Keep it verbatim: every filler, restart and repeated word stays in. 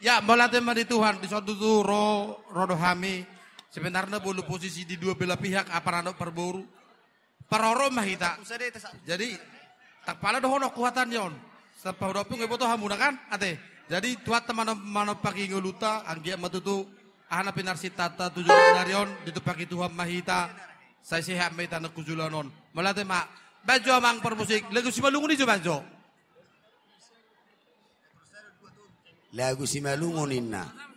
Ya, mauliate ma di Tuhan, di son tutu ro, ro do hami. Sebenarna boi posisi di dua belah pihak, apara dohot parboru. Parorot ma hita. Jadi, ndang pala dohonon huhata ni on. Sahat pahudompung iboto hamuna kan, ate. Jadi, Tuhanta manom-, manompaki ngolunta, anggiat ma tutu, aha na pinarsinta tu joloan ni ari on, ditumpaki Tuhan ma hita. Sai sehat ma hita na tu joloan on. Mauliate ma. Baen jo amang parmusik, lagu Simalungun i jo baen jo. Lagu Simalungun ninna.